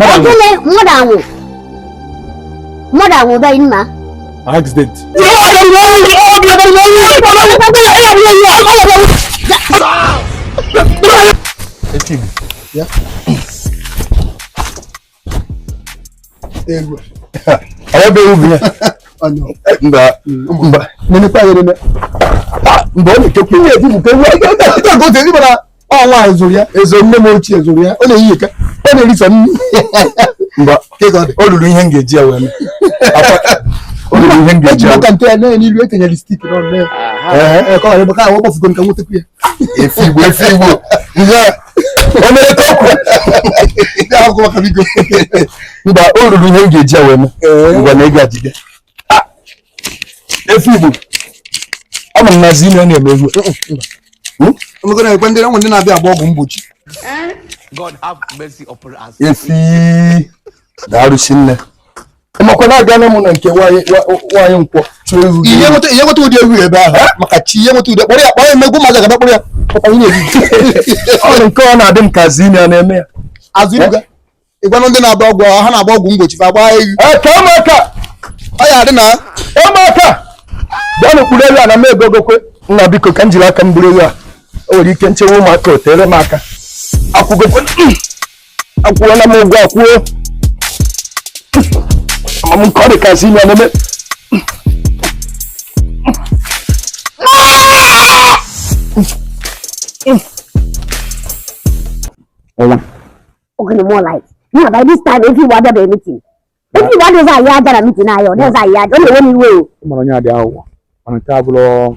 Ogene mmadụ anwụ. Mmadụ anwụ be nna. Accident. Ya. Egwu. Ọ bụ ewu bụ ya. Ọnyọ. Mba, mba. Nenekwa ya nene. Mba, ọ na-ekekwa Ihe ebu nke ewu. Ị ga-egote ndị bara ọ nwaanyị zụrụ ya. Ezo nne m ochie zụrụ ya. Ọ na-eyi eke. Ọ na-eri sọ nri. Mba, Ka ọ dị. o ruru ihe m ga-eji ya wee mee. O ruru ihe m ga-eji Eji ya wee maka nte ya na n'ilu etinyere stik n'ọnụ ya. Ee, Ee, ka ọ ghara ịgba ka ahụ gbafugo nka nwetakwu ya. Efi Igbo, efi Igbo. Ihe o mere ka ọ kwuru. Ndị ahụ maka biko. Mba, o ruru ihe m ga-eji ya wee mee. Ngwa na ego ajide. Ah! Efi Igbo. Ama m na Zini ọ na-eme egwu. Omego na-ekwe ndị ụmụ ndị na-abịa agba ọgwụ mgbochi. God have mercy upon us. Efi daalụsi nne. Makwa na abịa na mụ na nke nwaanyị nwaanyị nkwọ chụọ ewu gị. Ihe nweta ihe nweta ụdị ewu ebe ahụ maka chi ihe nweta ụdị kpọrọ ya kpọrọ ya emegbu mazi agaba kpọrọ ya papa nwunye gị. Ọ dị nke ọ na-adị m ka Zini ọ na-eme ya. Azụ ibuga. Ịgwanụ ndị na-agba ọgwụ ha na-agba ọgwụ mgbochi fa agba ewu. Ee, ka ụmụaka Ọ ya adị na ụmụaka bịa n'okpuru elu a na m egogokwe. Nna biko ka m jiri aka m buru elu a. O nwere ike nchewe ụmụaka o tere m aka. Akwụgokwe akwụọla m ụgwọ akwụọ. Ama m nke ọ dị ka Zini ọ na-eme. Ọnwa. Ogene more light. Now by this time efi Igbo abịabeghị meeting. Efi Igbo adịghị ayị aja na meeting anyị, ọ dịghị ayị aja, ọ na-ewe m iwe o. Ịmara onye adị aghụghọ mana nke a bụrụ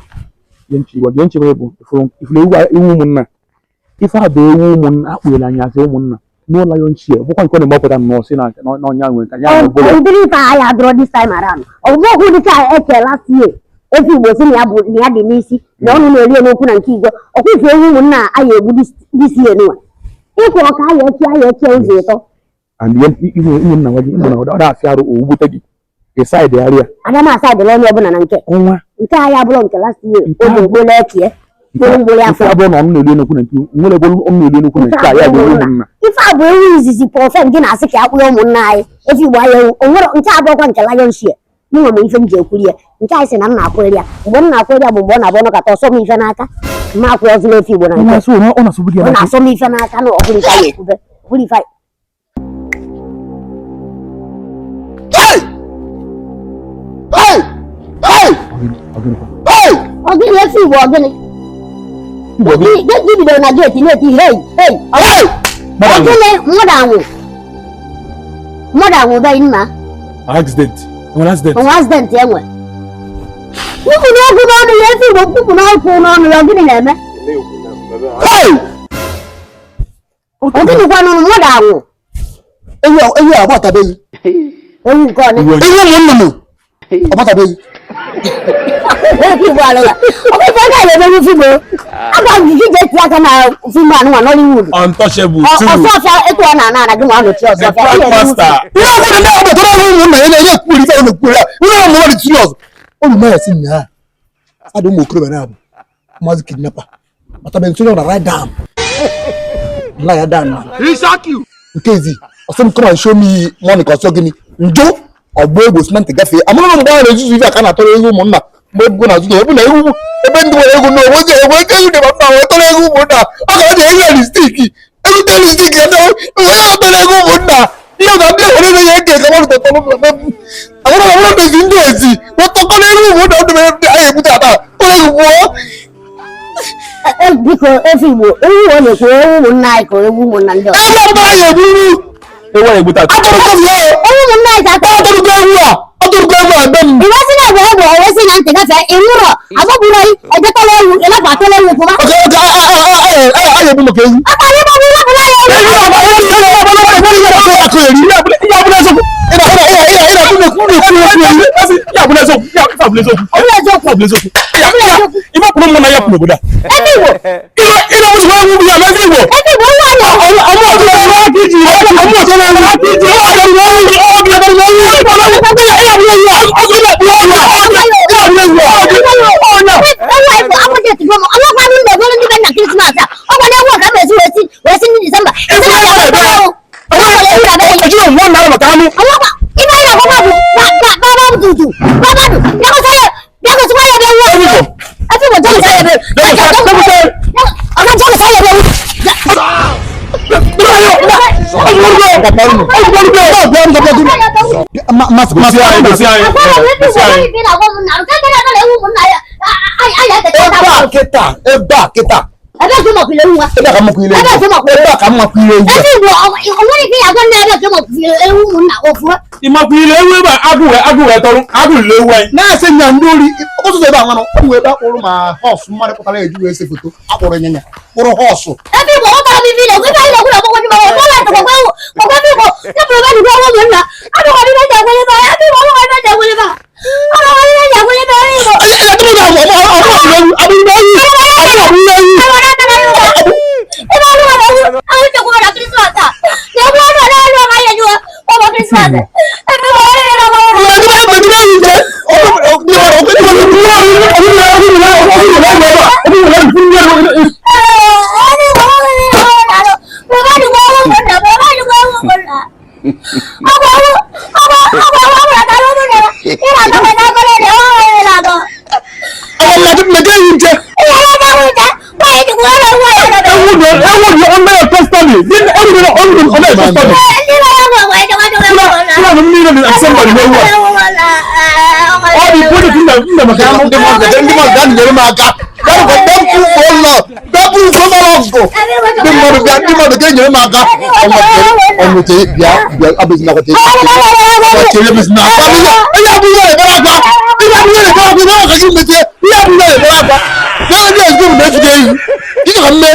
ihe nche igwe ihe nchekwa bụ ifuru ifuru ewu ewu ụmụnna ife a bụ ewu ụmụnna akpụnyere anyị asị ụmụnna no lion share bụkwa nke ọ na-emepụta nnọọ si na n'ọnya nwere ka ya nwere bụrụ Ụdịrị ife anyị adịrọ this time around. Ọgwụgwọ okwu dịka eke last year. Efi Igbo si na ya bụ na ya dị n'isi na ọnụ na-eri ya n'okwu na nke igwe. Ọkwa ife ewu ụmụnna anyị egbu this year nwa. Ịkwụ ọka anyị eke anyị eke ụzọ ịtọ. And ihe ihe ụmụnna nwa gị ịmụ na ọ na-afịa arụ owugbute gị ịsaịdị arịa. Aga m asa dịrị onye ọbụla na nke. Ọnwa. Nke anyị abụrụ nke last year. Oge ogbole ekie. Mkpụrụ mgbụrụ ife afọ. abụọ na ọnụ na-elu enokwu na nke nwere ebe ọnụ na-elu enokwu na nke a ya bụ ewu ụmụnna. Ife a bụ ewu izizi prọfet gị na-asị ka akpụrụ ụmụnna anyị. Efi Igbo anyị ewu. O nwere nke abụọkwa nke lion share. Mụ nwe m ife m ji ekwuri ya. Nke anyị sị na m na-akwụrị ya. Mgbe m na-akwụrị ya bụ mgbe ọ na-abụ ọnọkọta ọsọ m ife n'aka. M akwụ ọzụla efi Igbo na ọ nke. na-asụ ọ na-asụbu gị Ọ na-asọ m ife n'aka na ọ bụrụ ife anyị ekwube. Ọ bụrụ ife anyị. Hey! Hey! Hey! Hey! Ọgịnị efi Igbo ọgịnị? Gị bidoro na geeti na-eti hei hei. Hey! Ọgịnị mmadụ anwụ. Mmadụ anwụ be nna. Accident. Enwere accident. Onwe accident enwe. Kwupụ n'okwu n'ọnụ ya efi Igbo kwupụ n'okwu n'ọnụ ya ọgịnị na-eme? Hey! Ọgịnị kwanụ mmadụ anwụ. Ewu ewu agbatabeghị. Ewu nke ọnị. Ewu ụmụnna m agbatabeghị. Efi Igbo alụla. Ọ bụ ife ọ ga-eme efi Igbo. Agwa m gị jee tie aka na fim anụnwa Nollywood. Untouchable two. Ọsọ ọfịa etu ọ na-ana ana gị nwa anọchi ọsọ The ọfịa. Prime Master. Ihe ọbụla ndị agbatara ọrụ ụmụnna ya na-enye ekwuri ife na-ekwuri ya. Ihe ọmụma dị serious. Olu mee ya si nnyaa. Adị ụmụ okorobịa na-abụ. Maazị kidnapper. Batabeghị nsonye ọ na right down. Lie down na. Nke ezi ọsọ m come and show me money ka ọsọ gịnị njụ ọgbọ egbo si na ntị gafee amụrụ m mgbe a na-ezuzu ife aka na-atọrọ ego ụmụnna mgbe ego na-azụ ebe na ewu ebe ndị nwere ego na onwe ego ego ewu dị ma mma wee tọrọ ego ụmụnna ọ ga dị ego listiki ego te listiki ya onye na-atọrọ ego ụmụnna ihe na ndị nwere ego ya eke ka mmadụ tọtọrọ amụrụ m amụrụ ezi ndị ezi wee tọkọrọ ego ụmụnna ndị mere ndị anyị ebute ata tọrọ ego pụọ. Biko efi Igbo ewu ọ na-ekwu ewu ụmụnna anyị ka ewu ụmụnna ndị ọzọ. Ebe ọbụla anyị egburu ewu anyị egbute atọ atụrụ kọfị ahụ Ewu ụmụnna anyị ka atọ. atụrụgo ewu a atụrụgo ewu a be m. Ìwé sí náà ìwé ẹ̀bùn ọ̀wé sí náà ń tẹ̀gá fẹ́ ìwúrọ̀ àbọ̀bùrọ̀ yìí ẹ̀jẹ̀ ewu ìlọ́pàá tó léwu fún wa. Oke oke anyị egbu maka ewu. Ọkọ̀ ní bọ́ọ̀bù lọ́pọ̀ láyé ewu. Efi Igbo efi Igbo wà ní. Ewu àìsàn akọ̀jẹ̀ ti gbọmọ ọlọ́pàá ní ìgbẹ̀gbọ́n ní bẹ́ẹ̀ na Christmas a ọkọ̀ ní ewu ọ̀gá mẹ́sì wẹ́sí wẹ́sí ní December. Ẹ̀sìn náà yà wọ́n bẹ́ẹ̀ o. Ọlọ́pàá lè wúrà bẹ́ẹ̀. Ọlọ́pàá ife anyị na-agwakwa bụ baba tutu baba du bịa gosi ya bịa gosikwa ya ebe ewu efi Igbo jee gosi ya ebe ọga jee gosi ya ebe ewu. Gosi anyị, gosi anyị. Gosi anyị. Ebe a kịta, ebe a kịta. Ebe ka ịmakwile ewu nwa. Ebe a ka mmakwile ewu. Ebe a ka ịmakwile. Ebe a ka mmakwile ewu. Efi Igbo o nwere ike ya agwa nne ebe ka ịmakwile ewu ụmụnna ofuo. Ịmakwile ewu ebe a agụ wee agụ wee tọrọ agụ lile ewu anyị. Na-asị nya ndị ori ọtụtụ ebe a nwanụ ọ nwere ebe akpụrụ ma họsụ mmadụ pụtara eji wee se foto akpụrụ ịnyịnya kpụrụ họsụ. Efi Igbo ọ tara m ife ile ife anyị na-ekwu na ọgbọgwọ jụma ọgbọ na tọgbọ ewu gbọgbọ efi Igbo ya bụrụ ebe dịkwa ewu ụmụnna abụkwa ife eji agwụle ebe efi Igbo ọbụkwa ife eji agwụle ebe a ọbụkwa ife eji agwụle ebe efi Igbo. Ndị mmadụ bịa nyere m aka ndị mmadụ bịa ndị mmadụ ga-enyere m aka ọnwụte bịa bịa abụzinakwata chere bụzina ihe abụghị ebere akwa ihe abụghị ebere akwa ihe ọka gị mechie ihe abụghị ebere akwa na ndị ezigbo m na-ejide ehi gịnị ka mme.